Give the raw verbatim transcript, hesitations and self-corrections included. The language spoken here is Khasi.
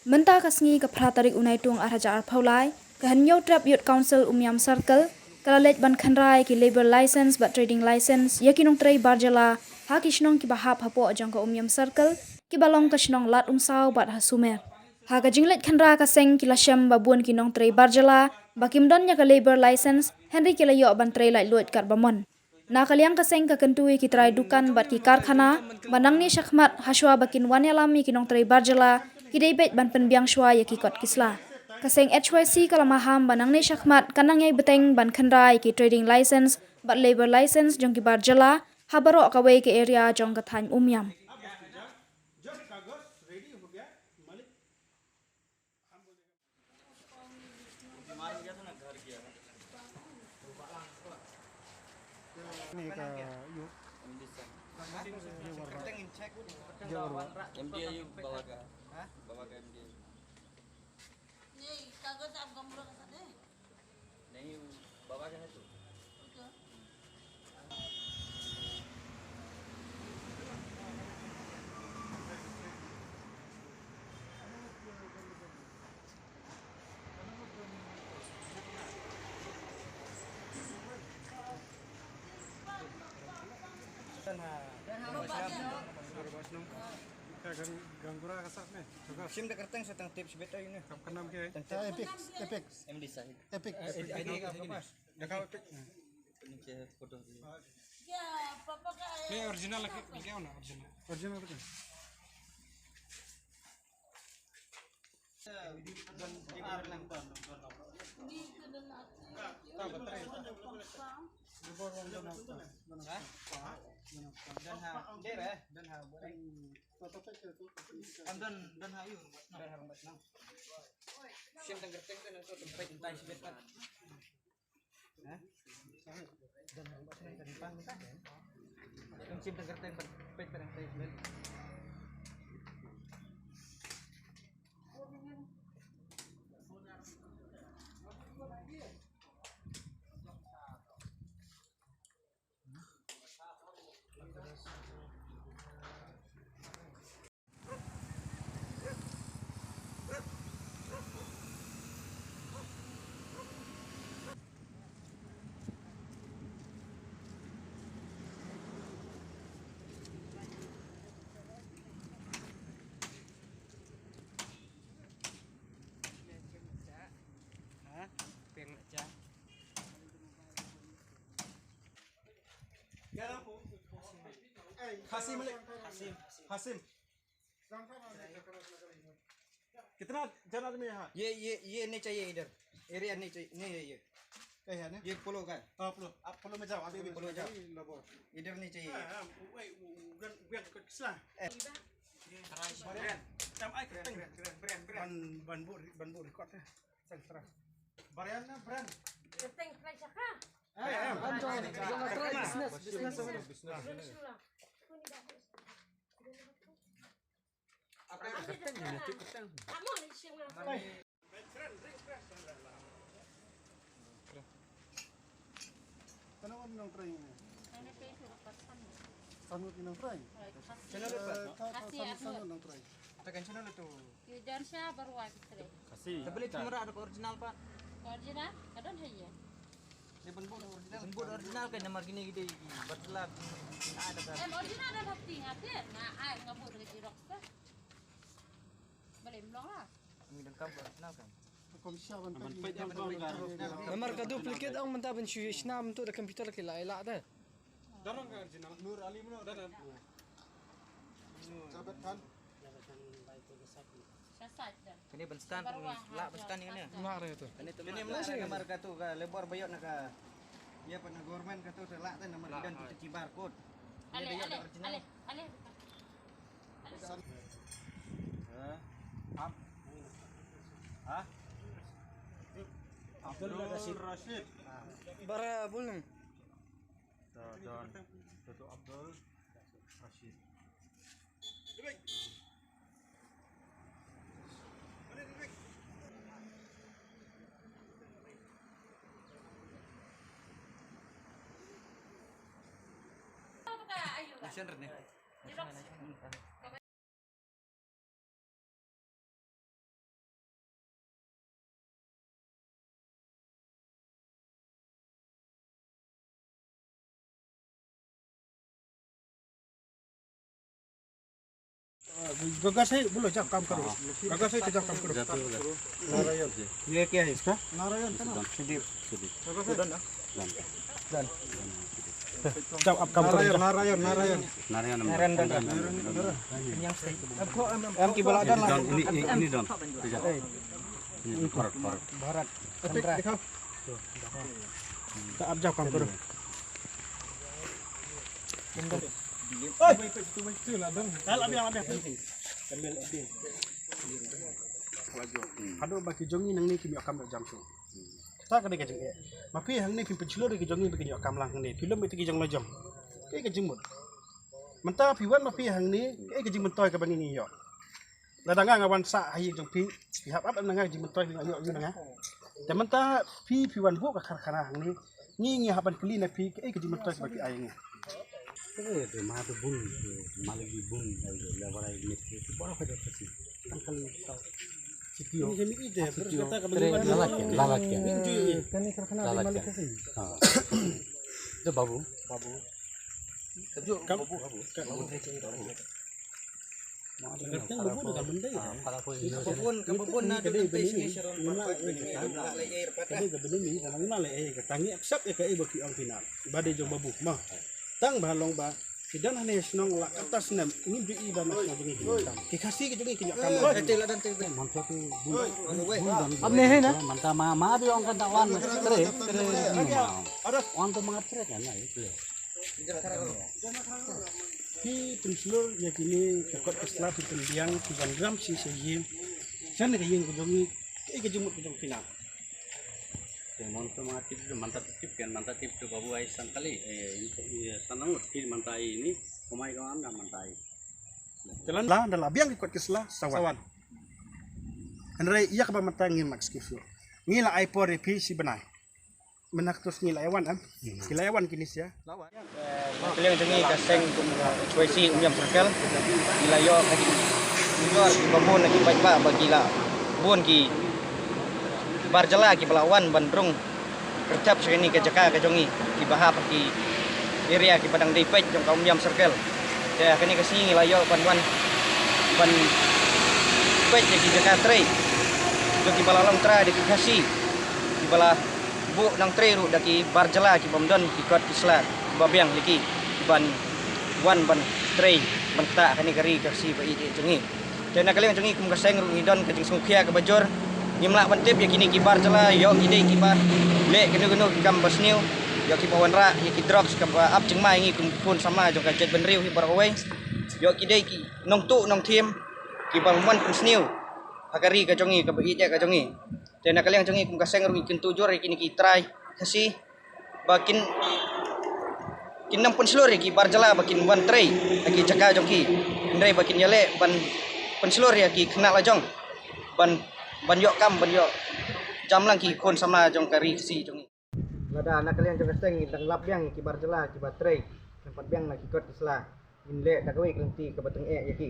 Mynta ka sngi ka phra tarik u Naitung ar hajar arphew lai, ka Hynñiewtrep Youth Council Umiam Circle ka la leit ban khynra ïa ki labour license bad trading license ïa ki nongtrei bar jylla ha ki shnong kiba hap hapoh jong ka Umiam Circle, kiba long ka shnong Lad Umsaw bad ha Sumer. Ha ka jingleit khynra ka seng ki la shem ba bun ki nongtrei bar jylla ba kim don ïa ka labour license, hynrei ki la ïoh ban trei laitluid katba mon. Na ka liang ka seng ka kyntu ïa ki trai dukan bad ki karkhana ba nangne shakhmat, hashwa ba kin wan ïalam ïa ki nongtrei bar jylla, ki dei beit ban pynbiang shuwa ïa ki kot ki sla. Ka seng H Y C ka la maham ba nangne shakhmat kan nang ïai bteng ban khynra ïa ki trading license bad labour license jong ki bar jylla ha baroh kawei ka area jong ka thaiñ Umiam. Ni ka yu. Yu war. Yu war. M D A yu bawa ka. Bawa ka M D A. Nahi, bawa ka hai tu. Shim da kyrteng sa tang tip shibit ai ne. Kam kynam ke. Tang tip. Epic, epic. M D Sahid. Epic. Epic. Ni original lagi, lagi mana original? Original lagi. Hasim, Hasim. Hasim. कितना जन आदमी है यहाँ? ये, ये, ये नहीं चाहिए इधर। एरिया नहीं चाहिए, नहीं है ये। क्या है ना? ये पोलो का है। हाँ, पोलो। आप पोलो में जाओ, अभी, अभी पोलो जाओ। इधर नहीं चाहिए। हाँ, हाँ, wait, वो, वो, वो, वो, किसला? Eh. Brand, brand, brand, brand, brand. Ban, ban bu, ban bu record eh. Sel, terang. Brand na, brand. Kyrteng, kyrteng siapa? Eh, eh. Business, business. Kano nongtrei ne? Sanut nongtrei. Channel apa? Ka, ka, Sanut nongtrei. Tekan channel itu. Ki jan sha barwa ki trei. Kasi. Tablet kamera ada original, Pak. Original? Ka don hai ya. Ni pun bud original. Pun bud original kan, namar kini kita batla. Ada kan. Em, original ada bukti ngatir. Nah, ai ngabur ke Xerox ka. Balik mlong lah. Ini dengkam original kan. Namar ka duplicate ong mynta ban shu shna mynta da computer ki la ila da. Darang ka original. Nur Ali mano? Darang. Jabet Khan. Kane ban scan, la ban scan ïa kane. Mar ïa tu. Kane tu mar ka tu ka lebor ba ïoh na ka. Ïa pat na government ka tu te la te namar ki don ki barcode. Ale, ale, ale. Ha? Ha? Abdul Rashid. Bara bulung. Don, Don. Datuk Abdul Rashid. Nation Rene. गगा से बोलो, जाओ काम करो। गगा से जाओ काम करो। ये क्या है इसका? नारायण था ना? सुदीप। सुदीप। जाओ, आप काम करो, नारायण, जाओ। नारायण, नारायण। नारायण, नारायण, नारायण। Em ki bala don lah. Ini, ini, ini don. Ini, ini, भारत, भारत। भारत। Chandra. दिखाओ। तो आप जाओ काम करो। Haduh ba ki jong ngi nangne kim ïoh kam ïoh jam shuh. Kata ka dei ka jingeh. Ma phi hangne phi pynshlur ïa ki jong ngi ba kin ïoh kam lang hangne. Phi lum ïa ki jong la jong. Kaei ka jingmut. Mynta phi wan ma phi hangne, kaei ka jingmyntoi kaba ngi ngi ïoh. Lada nga nga wan sah ha ïing jong phi, phi hap ap na nga ka jingmyntoi, phi nga ïoh ïoh na nga. Te mynta phi phi wan buh ka karkhana hangne, ngi ngi hap ban kylli na phi kaei ka jingmyntoi kaba phi ai ngi. Te ma to bun, ma lagi bun, ai la warai ne ki boro ka jot kasi. Tangkal sa sitio. Ini kami ide, terus kata kaba ngi wan. Lalat ya, lalat ya. Ini ju. Kani karkhana di Malik kasi. Ha. Itu babu. Babu. Kabu, kabu, kabu. Kata babu tu ka benda. Ka babun, ka babun na ka benda signature on. Ka benda ni, ka benda ni, ka tangi accept ïa kaei ba ki ong phi na. Ba dei jong babu ma. Tang ba long ba ki don hane shnong la kata snem, ngi ju i ba na shnong jong ngi ki kam. Ki Khasi ki jong ngi ki ïoh kam. Oi, hete la dan te. Manta tu bun, bun don. Ab ne hai na? Manta ma, ma bi ong kan ta wan tre, tre. Wan to ma tre kan na, ple. Phi pynshlur ïa kine ka kot ka sla, phi pynbiang, phi wan ram shi sha ïing. Sha ne ka ïing ka jong ngi, kaei ka jingmut ka jong phi na. Te mon to ma tip to, manta tip kan, manta tip to babu ai san kali, eh, san ngut phi manta ai ini, kumai ka manta ai. Te lan la, da la biang ki kot ki sla, sa wan. Hynrei ïa kaba mynta ngim excuse. Ngi la ai por ïa phi shi bnai. Mynta ka sngi la ïa wan em. Ki la ïa wan kine sia. Na ka liang jong ngi ka seng kum ka H Y C Umiam Circle, ngi la ïoh ka jingmyntoi kiba bun na ki paidbah ba ki la bun ki bar jylla kiba la wan ban rung kyrthep sha kane ka jaka ka jong ngi, kiba hap ki area kiba dang dei peit jong ka Umiam Circle. Te kane ka sngi ngi la ïoh ban wan ban peit ïa ki jaka trei jong kiba la long trai da ki Khasi, kiba la buh nang trei ruh da ki bar jylla kibym don ki kot ki sla ba biang ïa ki ban wan ban trei ban ktah kane ka ri ka Khasi ba ïeit jong ngi. Te na ka liang jong ngi kum ka seng ruh ngi don ka jingsngewkhia kaba jur. Ngim lah ban tip ïa kine ki bar jylla, ïoh ki dei kiba leh kano kano ki kam basniew, ïoh kiba wanrah ïa ki drugs kaba ap jingma ïa ngi kum khun samla jong ka jaitbynriew hi baroh kawei. Ïoh ki dei ki nongtuh nongthiem kiba ym wan pynsniew ha ka ri ka jong ngi kaba ïeit ka jong ngi. Te na ka liang jong ngi kum ka seng ruh ngi kyntu jur ïa kine ki trai Khasi ba kin, kin nang pynshlur ïa ki bar jylla ba kin wan trei ha ki jaka jong ki. Hynrei ba kin ïaleh ban pynshlur ïa ki khynnah la jong ban, ban ïoh kam, ban ïoh jam lang ki khun samla jong ka ri Khasi jong ngi. Lada na ka liang jong ka seng ngi dang lap biang ïa ki bar jylla kiba trei, nang pat biang na ki kot ki sla. Ngin leh da kawei ka lynti kaba tyngeh ïa ki.